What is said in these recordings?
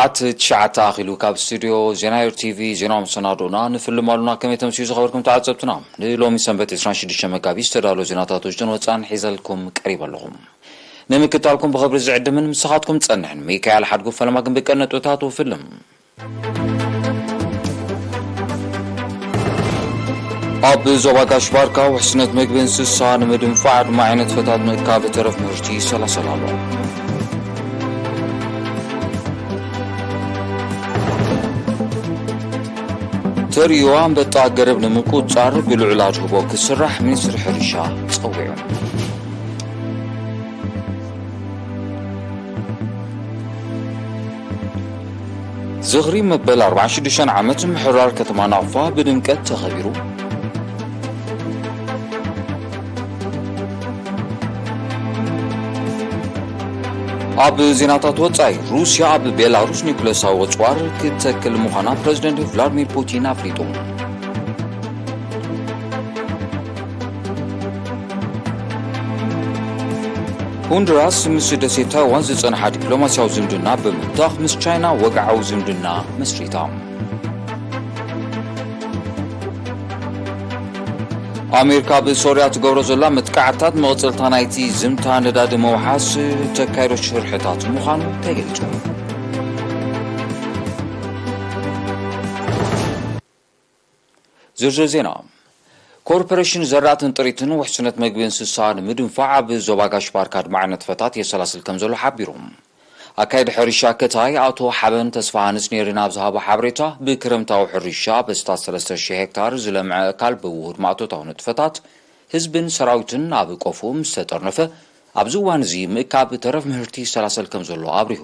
ኣት ትሽዓተ ኣኺሉ ካብ ስቱድዮ ዜና ኤር ቲቪ ዜናዊ መሰናዶና ንፍልም ኣሉና። ከመይ ተምስዩ ዝኸበርኩም ተዓዘብትና? ንሎሚ ሰንበት ዕስራን ሽዱሽተ መጋቢት ዝተዳለወ ዜናታት ውሽጥን ወጻን ሒዘልኩም ቀሪበ ኣለኹም። ንምክታልኩም ብኽብሪ ዝዕድምን ምሳኻትኩም ጸንሕን ሚካኤል ሓድጉ ፈለማ ግን ብቀን ነጥብታት ወፍልም። ኣብ ዞባ ጋሽ ባርካ ውሕስነት መግቢ እንስሳ ንምድንፋዕ ድማ ዓይነት ፈታት ምእካብ ተረፍ ምህርቲ ይሰላሰል ኣሎ። ተርእዮ ኣንበጣ ገረብ ንምቁጽጻር ብልዑል ኣድህቦ ክስራሕ ሚኒስትሪ ሕርሻ ጸዊዑ። ዝኽሪ መበል ኣርባዓን ሽዱሽተን ዓመት ምሕራር ከተማ ናቕፋ ብድምቀት ተኸቢሩ። ኣብ ዜናታት ወጻኢ፣ ሩስያ ኣብ ቤላሩስ ኒኩለሳዊ ኣጽዋር ክትተክል ምዃና ፕረዚደንት ቭላድሚር ፑቲን ኣፍሊጡ። ሆንዱራስ ምስ ደሴት ታይዋን ዝጸንሓ ዲፕሎማስያዊ ዝምድና ብምብታኽ ምስ ቻይና ወግዓዊ ዝምድና መስሪታ። ኣሜሪካ ኣብ ሶርያ ትገብሮ ዘላ መጥቃዕታት መቐጸልታ ናይቲ ዝምታ ነዳዲ መውሓስ ተካይዶ ሽርሕታት ምዃኑ ተገሊጹ። ዝርዝር ዜና። ኮርፖሬሽን ዘራእትን ጥሪትን ውሕስነት መግቢ እንስሳ ንምድንፋዕ ኣብ ዞባ ጋሽ ባርካ ድማ ዓይነት ፈታት የሰላስል ከም ዘሎ ሓቢሩ። ኣካየዲ ሕርሻ ከታይ ኣቶ ሓበን ተስፋሃንስ ኔሪ ናብ ዝሃቦ ሓበሬታ፣ ብክረምታዊ ሕርሻ በስታት ሰለስተ ሺሕ ሄክታር ዝለምዐ ካልቢ ውሁድ ማእቶታዊ ንጥፈታት ህዝብን ሰራዊትን ኣብ ቆፎ ምስ ተጠርነፈ፣ ኣብዚ እዋን እዚ ምእካብ ተረፍ ምህርቲ ይሰላሰል ከም ዘሎ ኣብሪሁ።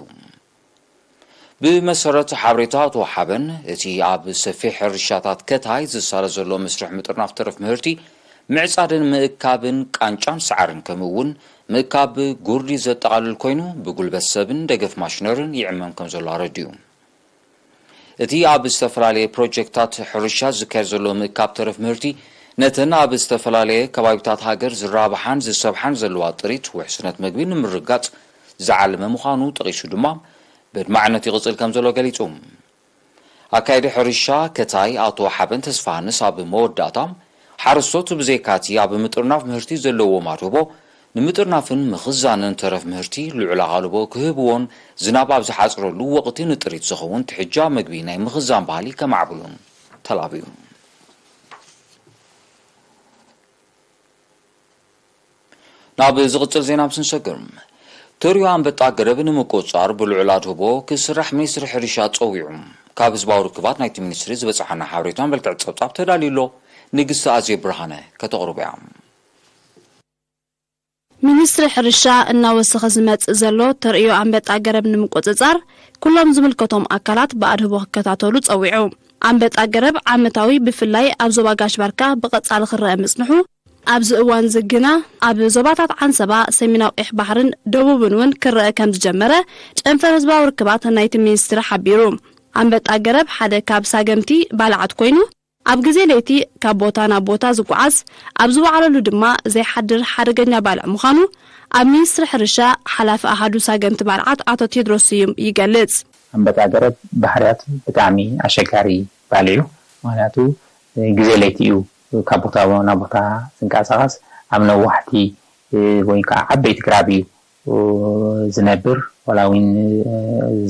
ብመሰረት ሓበሬታ ኣቶ ሓበን፣ እቲ ኣብ ሰፊሕ ሕርሻታት ከታይ ዝሳለ ዘሎ መስርሕ ምጥርናፍ ተረፍ ምህርቲ፣ ምዕጻድን ምእካብን ቃንጫን ሰዓርን፣ ከምኡ እውን ምእካብ ጉርዲ ዘጠቓልል ኮይኑ፣ ብጉልበት ሰብን ደገፍ ማሽነርን ይዕመም ከም ዘሎ ኣረዲኡ። እቲ ኣብ ዝተፈላለየ ፕሮጀክታት ሕርሻ ዝካየድ ዘሎ ምእካብ ተረፍ ምህርቲ፣ ነተን ኣብ ዝተፈላለየ ከባቢታት ሃገር ዝራብሓን ዝሰብሓን ዘለዋ ጥሪት ውሕስነት መግቢ ንምርጋጽ ዝዓለመ ምዃኑ ጠቒሱ ድማ፣ ብድማዕነት ይቕጽል ከም ዘሎ ገሊጹ። ኣካየዲ ሕርሻ ከታይ ኣቶ ሓበን ተስፋሃንስ ኣብ መወዳእታ፣ ሓረስቶት ብዘይካቲ ኣብ ምጥርናፍ ምህርቲ ዘለዎም ኣድህቦ፣ ንምጥርናፍን ምኽዛንን ተረፍ ምህርቲ ልዑል ኣቓልቦ ክህብዎን ዝናብ ኣብ ዝሓጽረሉ ወቕቲ ንጥሪት ዝኸውን ትሕጃ መግቢ ናይ ምኽዛን ባህሊ ከማዕብሉን ተላብዩ። ናብ ዝቕጽል ዜና ምስ ንሰግር፣ ተርእዮ ኣንበጣ ገረብ ንምቁጽጻር ብልዑል ኣድህቦ ክስራሕ ሚኒስትሪ ሕርሻ ጸዊዑ። ካብ ህዝባዊ ርክባት ናይቲ ሚኒስትሪ ዝበጽሓና ሓበሬታ መልክዕ ጸብጻብ ተዳልዩ ኣሎ። ንግስቲ ኣዜ ብርሃነ ከተቕርቦ እያ። ሚኒስትሪ ሕርሻ እናወሰኸ ዝመጽእ ዘሎ ተርእዮ ኣንበጣ ገረብ ንምቁጽጻር ኩሎም ዝምልከቶም ኣካላት ብኣድህቦ ክከታተሉ ጸዊዑ። ኣንበጣ ገረብ ዓመታዊ ብፍላይ ኣብ ዞባ ጋሽ ባርካ ብቐጻሊ ክረአ ምጽንሑ፣ ኣብዚ እዋን እዚ ግና ኣብ ዞባታት ዓንሰባ፣ ሰሜናዊ ቀይሕ ባሕርን ደቡብን እውን ክረአ ከም ዝጀመረ ጨንፈር ህዝባዊ ርክባት ናይቲ ሚኒስትሪ ሓቢሩ። ኣንበጣ ገረብ ሓደ ካብ ሳገምቲ ባልዓት ኮይኑ፣ ኣብ ግዜ ለይቲ ካብ ቦታ ናብ ቦታ ዝጓዓዝ፣ ኣብ ዝወዓለሉ ድማ ዘይሓድር ሓደገኛ ባልዕ ምዃኑ ኣብ ሚኒስትሪ ሕርሻ ሓላፊ ኣሃዱ ሳገምቲ ባልዓት ኣቶ ቴድሮስ ስዩም ይገልጽ። ኣንበጣ ገረብ ባህርያቱ ብጣዕሚ ኣሸጋሪ ባልዕ እዩ። ምኽንያቱ ግዜ ለይቲ እዩ ካብ ቦታ ናብ ቦታ ዝንቀሳቐስ፣ ኣብ ነዋሕቲ ወይ ከዓ ዓበይቲ ግራብ እዩ ዝነብር፣ ዋላ እውን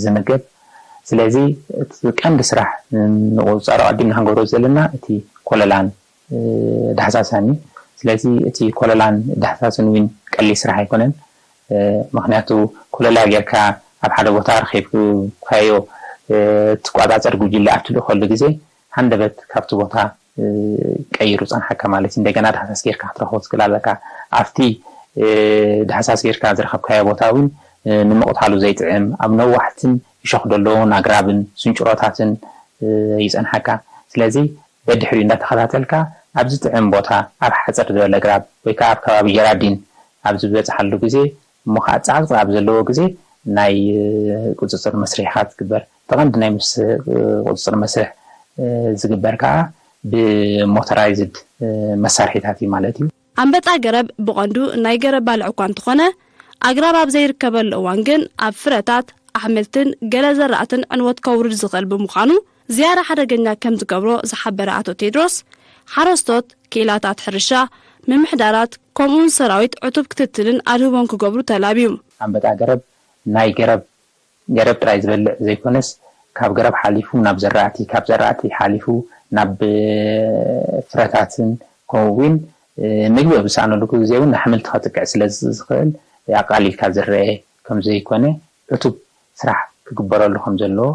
ዝምገብ። ስለዚ እቲ ቀንዲ ስራሕ ንቁፅፃሩ ኣቐዲምና ክንገብሮ ዘለና እቲ ኮለላን ዳህሳሳን እዩ። ስለዚ እቲ ኮለላን ዳህሳስን እውን ቀሊል ስራሕ ኣይኮነን። ምኽንያቱ ኮለላ ጌርካ ኣብ ሓደ ቦታ ረኺብካዮ ትቆፃፀር ጉጅለ ኣብ ትልእኸሉ ግዜ ሃንደበት ካብቲ ቦታ ቀይሩ ጸንሓካ ማለት እዩ። እንደገና ዳህሳስ ጌርካ ክትረኽቦ ትኽእል ኣለካ። ኣብቲ ዳህሳስ ጌርካ ዝረኸብካዮ ቦታ እውን ንምቕታሉ ዘይጥዕም፣ ኣብ ነዋሕትን እሾኽ ዘለዎን ኣግራብን ስንጭሮታትን ይጸንሓካ። ስለዚ በድሕሪኡ እንዳተኸታተልካ ኣብ ዝጥዕም ቦታ፣ ኣብ ሓጽር ዝበለ ግራብ ወይ ከዓ ኣብ ከባቢ ጀራዲን ኣብ ዝበጽሓሉ ግዜ እሞ ከዓ ጻዕቅጻዕ ኣብ ዘለዎ ግዜ ናይ ቁጽጽር መስርሕኻ ትግበር። እቲ ቀንዲ ናይ ምስ ቁጽጽር መስርሕ ዝግበር ከዓ ብሞተራይዝድ መሳርሒታት እዩ ማለት እዩ። ኣንበጣ ገረብ ብቐንዱ ናይ ገረብ ባልዕ እኳ እንተኾነ፣ ኣግራብ ኣብ ዘይርከበሉ እዋን ግን ኣብ ፍረታት፣ ኣሕምልትን ገለ ዘራእትን ዕንወት ከውርድ ዝኽእል ብምዃኑ ዝያዳ ሓደገኛ ከም ዝገብሮ ዝሓበረ ኣቶ ቴድሮስ፣ ሓረስቶት፣ ክኢላታት ሕርሻ፣ ምምሕዳራት ከምኡውን ሰራዊት ዕቱብ ክትትልን ኣድህቦን ክገብሩ ተላብዩ። ኣንበጣ ገረብ ናይ ገረብ ገረብ ጥራይ ዝበልዕ ዘይኮነስ፣ ካብ ገረብ ሓሊፉ ናብ ዘራእቲ፣ ካብ ዘራእቲ ሓሊፉ ናብ ፍረታትን ከምኡ እውን ምግቢ ኣብ ዝሰኣነሉ ግዜ እውን ንኣሕምልቲ ከጥቅዕ ስለ ዝኽእል ኣቃሊልካ ዝረአ ከም ዘይኮነ ዕቱብ ስራሕ ክግበረሉ ከም ዘለዎ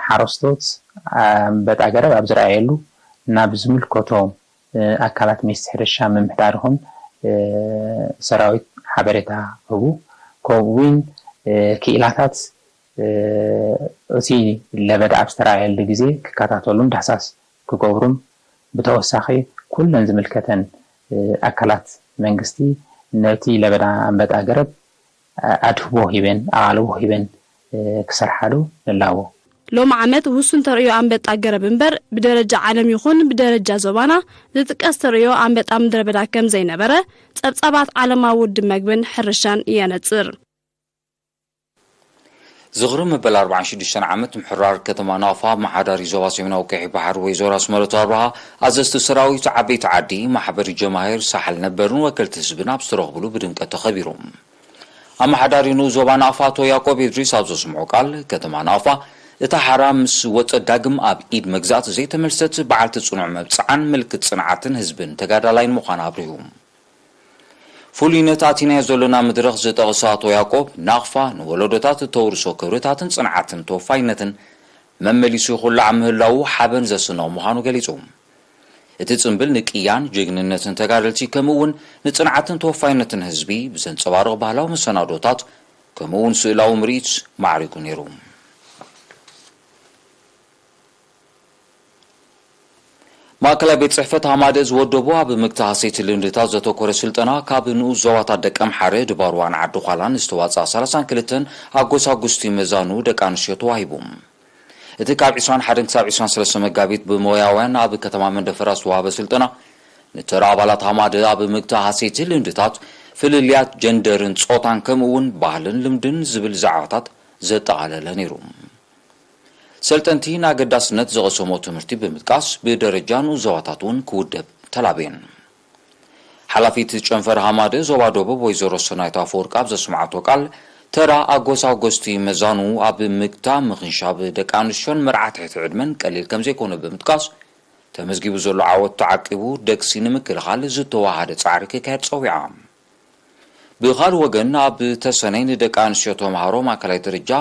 ሓረስቶት ኣንበጣ ገረብ ኣብ ዝረኣየሉ ናብ ዝምልከቶም ኣካላት ሚኒስትሪ ሕርሻ ምምሕዳር ይኹን ሰራዊት ሓበሬታ ክህቡ ከምኡ እውን ክኢላታት እቲ ለበዳ ኣብ ዝተረኣየሉ ግዜ ክከታተሉን ዳህሳስ ክገብሩን ብተወሳኺ ኩለን ዝምልከተን ኣካላት መንግስቲ ነቲ ለበዳ ኣንበጣ ገረብ ኣድህቦ ሂበን ኣቓልቦ ሂበን ክሰርሓሉ ንላቦ። ሎሚ ዓመት ውሱን ተርእዮ ኣንበጣ ገረብ እምበር ብደረጃ ዓለም ይኹን ብደረጃ ዞባና ዝጥቀስ ተርእዮ ኣንበጣ ምድረ በዳ ከም ዘይነበረ ጸብጻባት ዓለማዊ ውድብ መግብን ሕርሻን የነጽር። ዝኽሪ መበል ኣርባዓን ሽዱሽተን ዓመት ምሕራር ከተማ ናቕፋ ኣመሓዳሪ ዞባ ሰሜናዊ ቀይሕ ባሕሪ ወይዘሮ ኣስመረቱ ኣብርሃ፣ ኣዘዝቲ ሰራዊት፣ ዓበይቲ ዓዲ፣ ማሕበር ጀማሂር፣ ሳሕል ነበርን ወከልቲ ህዝብን ኣብ ዝተረኽብሉ ብድምቀት ተኸቢሩ። ኣመሓዳሪ ንኡስ ዞባ ናቕፋ ኣቶ ያዕቆብ ኢድሪስ ኣብ ዘስምዖ ቃል፣ ከተማ ናቕፋ እታ ሓራ ምስ ወጸት ዳግም ኣብ ኢድ መግዛእቲ ዘይተመልሰት በዓልቲ ጽኑዕ መብጽዓን ምልክት ጽንዓትን ህዝብን ተጋዳላይን ምዃና ኣብሪሁ። ፍሉይነት ኣቲናዮ ዘሎና መድረኽ ዝጠቐሰ ኣቶ ያዕቆብ፣ ናቕፋ ንወለዶታት እተውርሶ ክብርታትን ጽንዓትን ተወፋይነትን መመሊሱ ይኹላዕ ምህላዉ ሓበን ዘስንቕ ምዃኑ ገሊጹ። እቲ ጽምብል ንቅያን ጅግንነትን ተጋደልቲ ከምኡ እውን ንጽንዓትን ተወፋይነትን ህዝቢ ብዘንጸባርቕ ባህላዊ መሰናዶታት ከምኡ እውን ስእላዊ ምርኢት ማዕሪጉ ነይሩ። ማእከላይ ቤት ጽሕፈት ሃማደ ዝወደቦ ኣብ ምግቲ ሃሰይቲ ልምድታት ዘተኮረ ስልጠና ካብ ንኡስ ዞባታት ደቀምሓረ፣ ድባርዋን ዓዲ ዃላን ዝተዋጽኣ ሰላሳን ክልተን ኣጎሳጉስቲ መዛኑ ደቂ ኣንስትዮ ተዋሂቡ። እቲ ካብ ዕስራን ሓደን ክሳብ ዕስራን ሰለስተን መጋቢት ብሞያውያን ኣብ ከተማ መንደፈራ ዝተዋህበ ስልጠና፣ ንተራ ኣባላት ሃማደ ኣብ ምግቲ ሃሰይቲ ልምድታት፣ ፍልልያት ጀንደርን ጾታን ከምኡ እውን ባህልን ልምድን ዝብል ዛዕባታት ዘጠቓለለ ነይሩ። ሰልጠንቲ ንኣገዳስነት ዝቐሰሞ ትምህርቲ ብምጥቃስ፣ ብደረጃ ንኡስ ዞባታት እውን ክውደብ ተላብየን። ሓላፊት ጨንፈር ሃማደ ዞባ ደቡብ ወይዘሮ ሰናይት ኣፈወርቂ ኣብ ዘስምዓቶ ቃል፣ ተራ ኣጎሳጎስቲ መዛኑ ኣብ ምግታ ምኽንሻብ ደቂ ኣንስትዮን መርዓ ትሕቲ ዕድመን ቀሊል ከም ዘይኮነ ብምጥቃስ፣ ተመዝጊቡ ዘሎ ዓወት ተዓቂቡ ደግሲ ንምክልኻል ዝተዋሃደ ጻዕሪ ክካየድ ጸዊዓ። ብኻልእ ወገን፣ ኣብ ተሰነይ ንደቂ ኣንስትዮ ተምሃሮ ማእከላይ ደረጃ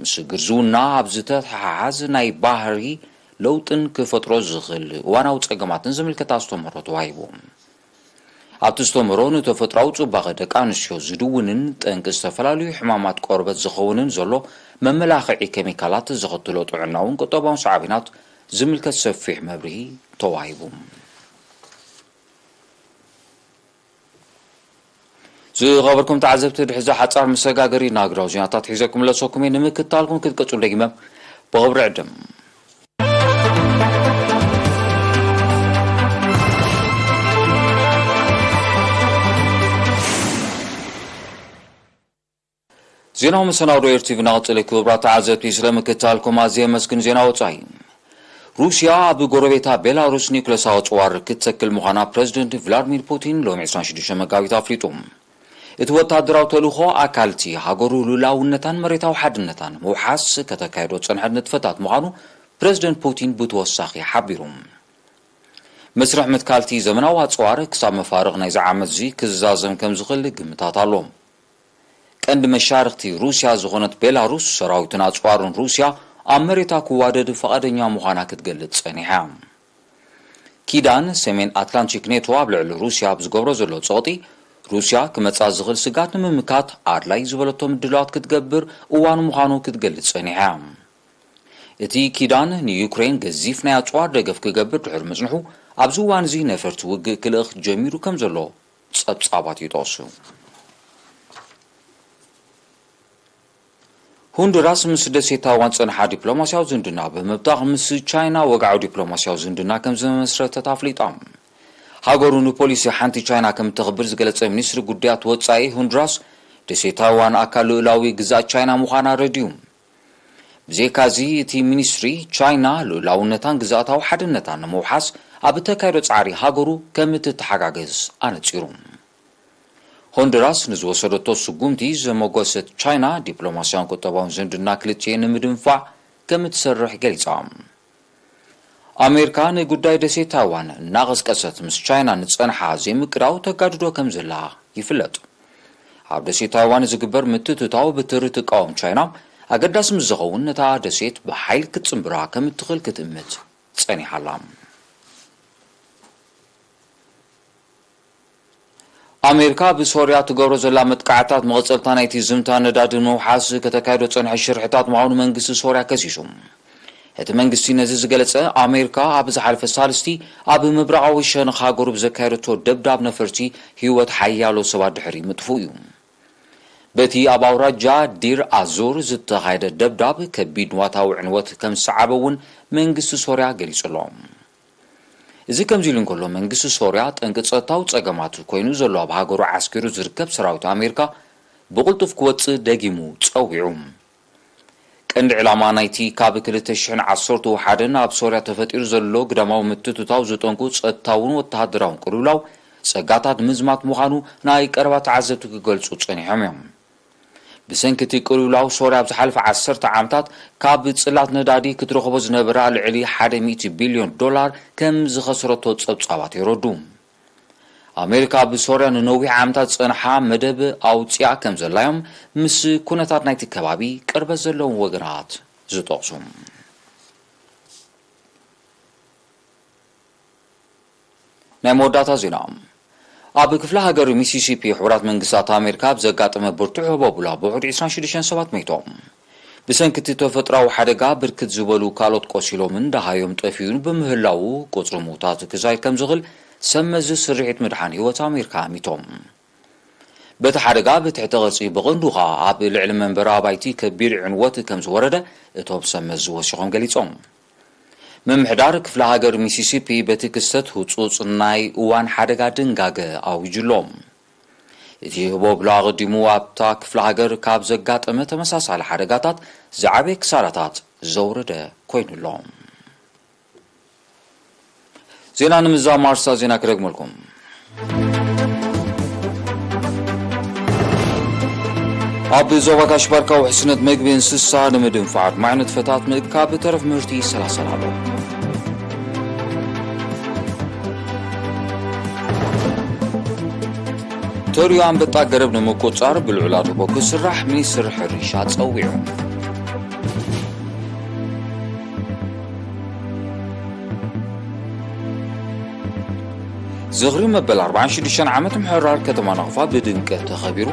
ምስ ግርዝውና ኣብ ዝተተሓሓዝ ናይ ባህሪ ለውጥን ክፈጥሮ ዝኽእል እዋናዊ ጸገማትን ዝምልከት ኣስተምህሮ ተዋሂቡ። ኣብቲ ኣስተምህሮ ንተፈጥሮኣዊ ጽባቐ ደቂ ኣንስትዮ ዝድውንን ጠንቂ ዝተፈላለዩ ሕማማት ቆርበት ዝኸውንን ዘሎ መመላኽዒ ኬሚካላት ዘኸትሎ ጥዕናውን ቁጠባውን ሳዕቤናት ዝምልከት ሰፊሕ መብርሂ ተዋሂቡ። ዝኸበርኩም ተዓዘብቲ፣ ድሕዚ ሓጻር መሰጋገሪ ናግዳዊ ዜናታት ሒዘ ክምለሰኩም እየ። ንምክትታልኩም ክትቀጽሉ ደጊመ ብኽብሪ ዕድም። ዜናዊ መሰናዶ ኤር ቲቪ እናቐጸለ፣ ክቡራት ተዓዘብቲ፣ ስለ ምክትታልኩም ኣዝየ የመስግን። ዜና ወጻኢ። ሩስያ ኣብ ጎረቤታ ቤላሩስ ኒውክለሳዊ ኣጽዋር ክትተክል ምዃና ፕረዚደንት ቭላድሚር ፑቲን ሎሚ ዕስራን ሽዱሽተን መጋቢት ኣፍሊጡ። እቲ ወታደራዊ ተልእኾ ኣካል እቲ ሃገሩ ሉላውነታን መሬታዊ ሓድነታን ምውሓስ ከተካየዶ ዝጸንሐት ንጥፈታት ምዃኑ ፕረዚደንት ፑቲን ብተወሳኺ ሓቢሩ። መስርሕ ምትካል እቲ ዘመናዊ ኣጽዋር ክሳብ መፋርቕ ናይዚ ዓመት እዚ ክዛዘም ከም ዝኽእል ግምታት ኣሎ። ቀንዲ መሻርኽቲ ሩስያ ዝኾነት ቤላሩስ፣ ሰራዊትን ኣጽዋርን ሩስያ ኣብ መሬታ ክዋደድ ፍቓደኛ ምዃና ክትገልጽ ጸኒሓ። ኪዳን ሰሜን ኣትላንቲክ ኔቶ ኣብ ልዕሊ ሩስያ ኣብ ዝገብሮ ዘሎ ጸቕጢ፣ ሩስያ ክመጻ ዝኽእል ስጋት ንምምካት ኣድላይ ዝበለቶ ምድላዋት ክትገብር እዋኑ ምዃኑ ክትገልጽ ጸኒሓ። እቲ ኪዳን ንዩክሬን ገዚፍ ናይ ኣጽዋር ደገፍ ክገብር ድሕሪ ምጽንሑ፣ ኣብዚ እዋን እዚ ነፈርቲ ውግእ ክልእኽ ጀሚሩ ከም ዘሎ ጸብጻባት ይጠቕሱ። ሆንዱራስ ምስ ደሴት ታይዋን ዝጸንሓ ዲፕሎማስያዊ ዝምድና ብምብታኽ፣ ምስ ቻይና ወግዓዊ ዲፕሎማስያዊ ዝምድና ከም ዝመመስረተት ኣፍሊጣ። ሃገሩ ንፖሊሲ ሓንቲ ቻይና ከም እተኽብር ዝገለጸ ሚኒስትሪ ጉዳያት ወጻኢ ሆንዱራስ፣ ደሴት ታይዋን ኣካል ልኡላዊ ግዝኣት ቻይና ምዃና ኣረድዩ። ብዘይካዚ፣ እቲ ሚኒስትሪ፣ ቻይና ልኡላውነታን ግዝኣታዊ ሓድነታን ንምውሓስ ኣብ እተካይዶ ጻዕሪ ሃገሩ ከም እትተሓጋገዝ ኣነጺሩ። ሆንዱራስ ንዝወሰደቶ ስጉምቲ ዘመጎሰት ቻይና፣ ዲፕሎማስያውን ቁጠባውን ዝምድና ክልቲኤን ንምድንፋዕ ከም እትሰርሕ ገሊጻ። ኣሜሪካ ንጉዳይ ደሴት ታይዋን እናቐስቀሰት ምስ ቻይና ንጸንሓ ዘይምቅዳው ተጋድዶ ከም ዘላ ይፍለጥ። ኣብ ደሴት ታይዋን ዝግበር ምትእትታው ብትሪ ትቃወም ቻይና፣ ኣገዳሲ ምስ ዝኸውን ነታ ደሴት ብሓይል ክትጽንብራ ከም እትኽእል ክትእምት ጸኒሓ ኣላ። ኣሜሪካ ብሶርያ ትገብሮ ዘላ መጥቃዕታት መቐጸልታ ናይቲ ዝምታ ነዳዲ ንምውሓስ ከተካይዶ ጸንሐ ሽርሕታት ምዃኑ መንግስቲ ሶርያ ከሲሱ። እቲ መንግስቲ ነዚ ዝገለጸ፣ ኣሜሪካ ኣብ ዝሓለፈ ሳልስቲ ኣብ ምብራቓዊ ሸነኽ ሃገሩ ብዘካየደቶ ደብዳብ ነፈርቲ ህይወት ሓያሎ ሰባት ድሕሪ ምጥፍኡ እዩ። በቲ ኣብ ኣውራጃ ዲር ኣዙር ዝተኻየደ ደብዳብ ከቢድ ንዋታዊ ዕንወት ከም ዝሰዓበ እውን መንግስቲ ሶርያ ገሊጹ ኣሎ። እዚ ከምዚ ኢሉ እንከሎ፣ መንግስቲ ሶርያ ጠንቂ ጸጥታዊ ጸገማት ኮይኑ ዘሎ ኣብ ሃገሩ ዓስኪሩ ዝርከብ ሰራዊት ኣሜሪካ ብቕልጡፍ ክወጽእ ደጊሙ ጸዊዑ። ቀንዲ ዕላማ ናይቲ ካብ ክልተ ሽሕን ዓሰርተ ሓደን ኣብ ሶርያ ተፈጢሩ ዘሎ ግዳማዊ ምትእትታው ዝጠንቁ ጸጥታውን ወተሃደራውን ቅልውላው ጸጋታት ምዝማት ምዃኑ ናይ ቀረባ ተዓዘብቲ ክገልጹ ጸኒሖም እዮም። ብሰንኪ እቲ ቅልውላው ሶርያ ኣብ ዝሓለፈ ዓሰርተ ዓመታት ካብ ጽላት ነዳዲ ክትረኽቦ ዝነበራ ልዕሊ ሓደ ሚእቲ ቢልዮን ዶላር ከም ዝኸሰረቶ ጸብጻባት የረዱ። ኣሜሪካ ኣብ ሶርያ ንነዊሕ ዓመታት ዝጸንሓ መደብ ኣውጺኣ ከም ዘላዮም ምስ ኩነታት ናይቲ ከባቢ ቅርበት ዘለዎም ወገናት ዝጠቕሱ። ናይ መወዳእታ ዜና። ኣብ ክፍለ ሃገር ሚሲሲፒ ሕቡራት መንግስታት ኣሜሪካ ኣብ ዘጋጠመ ብርቱዕ ህቦብላ ብውሑድ ዕስራን ሽዱሽተን ሰባት መይቶም። ብሰንኪ እቲ ተፈጥራዊ ሓደጋ ብርክት ዝበሉ ካልኦት ቆሲሎምን ደሃዮም ጠፊኡን ብምህላዉ ቁጽሪ ምውታት ክዛይድ ከም ዝኽእል ሰብ መዚ ስርሒት ምድሓን ህይወት ኣሜሪካ ኣሚቶም። በቲ ሓደጋ ብትሕቲ ቅርጺ ብቐንዱ ኸኣ ኣብ ልዕሊ መንበሪ ኣባይቲ ከቢድ ዕንወት ከም ዝወረደ እቶም ሰብ መዚ ወሲኾም ገሊጾም። ምምሕዳር ክፍለ ሃገር ሚሲሲፒ በቲ ክስተት ህጹጽ ናይ እዋን ሓደጋ ድንጋገ ኣዊጁ ኣሎ። እቲ ህቦብላ ኣቐዲሙ ኣብታ ክፍለ ሃገር ካብ ዘጋጠመ ተመሳሳሊ ሓደጋታት ዝዓበየ ክሳራታት ዘውረደ ኮይኑ ኣሎ። ዜና ንምዛም ኣርእስታት ዜና ክደግመልኩም። ኣብ ዞባ ጋሽ ባርካ ውሕስነት መግቢ እንስሳ ንምድንፋዕ ኣድማዒ ንጥፈታት ምእካብ ተረፍ ምህርቲ ይሰላሰል ኣሎ። ተርእዮ ኣንበጣ ገረብ ንምቁጽጻር ብልዑል ኣድህቦ ክስራሕ ሚኒስትር ሕርሻ ጸዊዑ። ዝኽሪ መበል ኣርባዓን ሽዱሽተን ዓመት ምሕራር ከተማ ናቕፋ ብድምቀት ተኸቢሩ።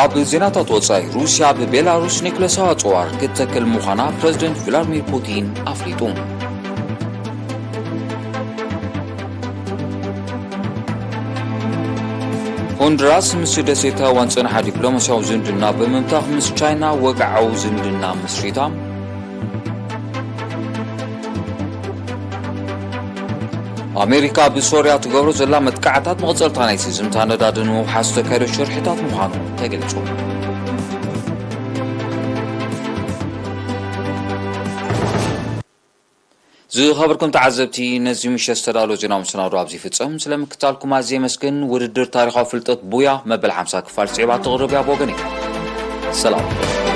ኣብ ዜናታት ወጻኢ፣ ሩስያ ብቤላሩስ ኒክለሳዊ ኣጽዋር ክትተክል ምዃና ፕረዚደንት ቭላድሚር ፑቲን ኣፍሊጡ። ሆንዱራስ ምስ ደሴት ታይዋን ዝጸንሓ ዲፕሎማስያዊ ዝምድና ብምምታኽ ምስ ቻይና ወግዓዊ ዝምድና መስሪታ። ኣሜሪካ ብሶርያ ትገብሮ ዘላ መጥቃዕታት መቐጸልታ ናይቲ ዝምታ ነዳዲ ንምውሓስ ተካይዶ ሽርሕታት ምዃኑ ተገሊጹ። ዝኸበርኩም ተዓዘብቲ፣ ነዚ ምሸት ዝተዳለወ ዜናዊ መሰናዶ ኣብዚ ይፍጸም። ስለ ምክታልኩም ኣዝየ የመስግን። ውድድር ታሪኻዊ ፍልጠት ቡያ መበል ሓምሳ ክፋል ስዒባ ትቕርብ እያ ብወገነይ። ሰላም።